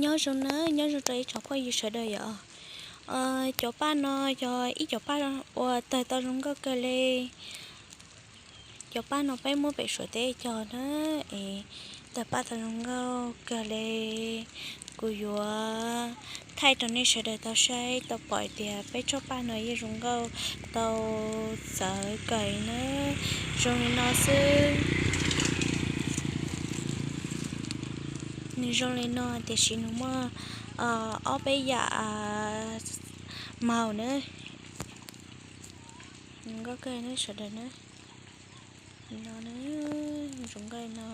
Nyob zoo na, nyob zoo rau ib tsoom phooj ywg sawv daws yom. Cov paj no yog ib cov paj uas tawg tau zoo nkauj kawg li. Cov paj no peb muab pem Suav teb cog na, es tawg paj tau zoo nkauj kawg li. Kuv yuav thaij rau nej sawv daws tau saib tau pom tias peb tsob paj no yeej zoo nkauj tau txawv kawg na. Zoo li no xwb. Nws zoo li no tiam sis nws muaj ob peb yam maus na. Zoo nkauj kawg na sawv daws na. No na, zoo nkauj no.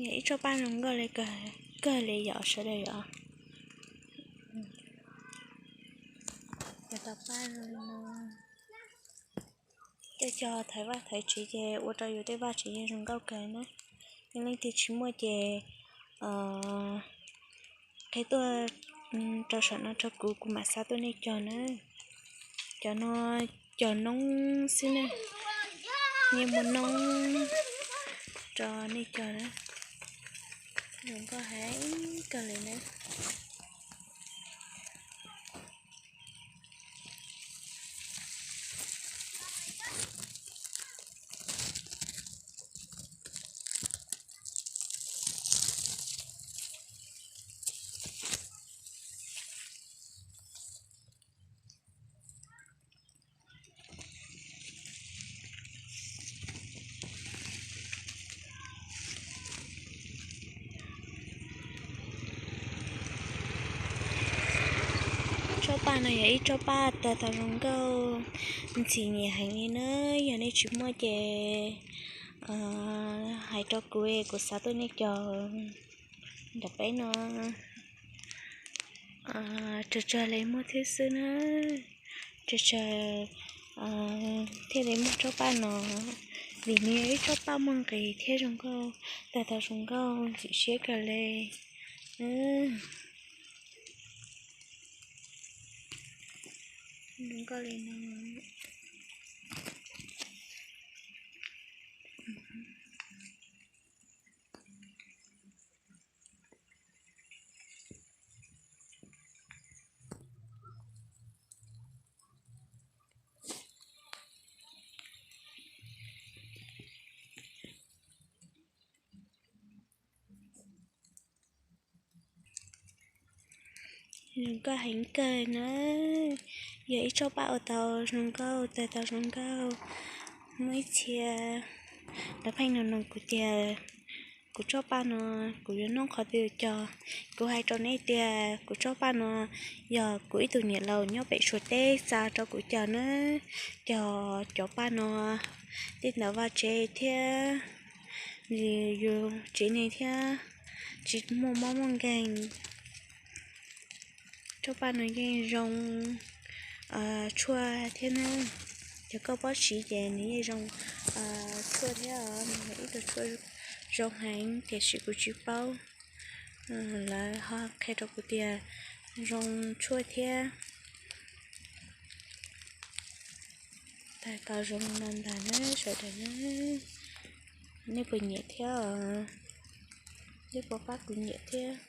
Yog ib tsob paj zoo nkauj li kawg li yom sawv daws yom. Cov tau paj zoo li no. Coj cog thaiv vaj thaiv tsev ces ua rau yus tej vaj tsev yeej zoo nkauj kawg na. Yog leej twg tsis muaj ces qhia tuaj rau saum no rau kuv, kuv mam xa tuaj nej cog na. Cov no cog noob xwb na, yeej muaj noob rau nej cog na. Zoo nkauj heev kawg li na. Tsob paj no yog ib tsob paj tawg tau zoo nkauj ntxim nyiam heev li na. Yog nej tsis muaj ces hais rau kuv, kuv xa tuaj nej cog. Ntawm peb no tsawg tsawg li muaj thiab xwb na. Tsawg tsawg thiaj li muaj tsob paj no, vim nws yog ib tsob paj muaj nqis thiab zoo nkauj, tawg tau zoo nkauj ntxim siab kawg li. Zoo nkauj li no. Zoo nkauj heev kawg na, yog ib tsob paj ua tau zoo nkauj, tawg tau zoo nkauj. Muaj ib txhia lawv pheej nug nug kuv tias kuv tsob paj no kuv yuav noob qhov twg cog. Kuv hais rau nej tias kuv tsob paj no yog kuv ib tug niam laus nyob pem Suav teb xa rau kuv cog na. Cog cov paj no tej ntawd vaj tsev thiab yus tsev neeg thiab tsis muaj mob muaj nkeeg. Tsob paj no yeej zoo tshuaj thiab na. Yog koj paub siv ces nws yeej zoo tshuaj thiab, nws yog ib tug tshuaj zoo heev tiam sis kuv tsis paub. Lawv ho qhia rau kuv tias zoo tshuaj thiab. Tawg tau zoo li no ntag na sawv daws na. Nej puas nyiam thiab? Nej puas pab kuv nyiam thiab?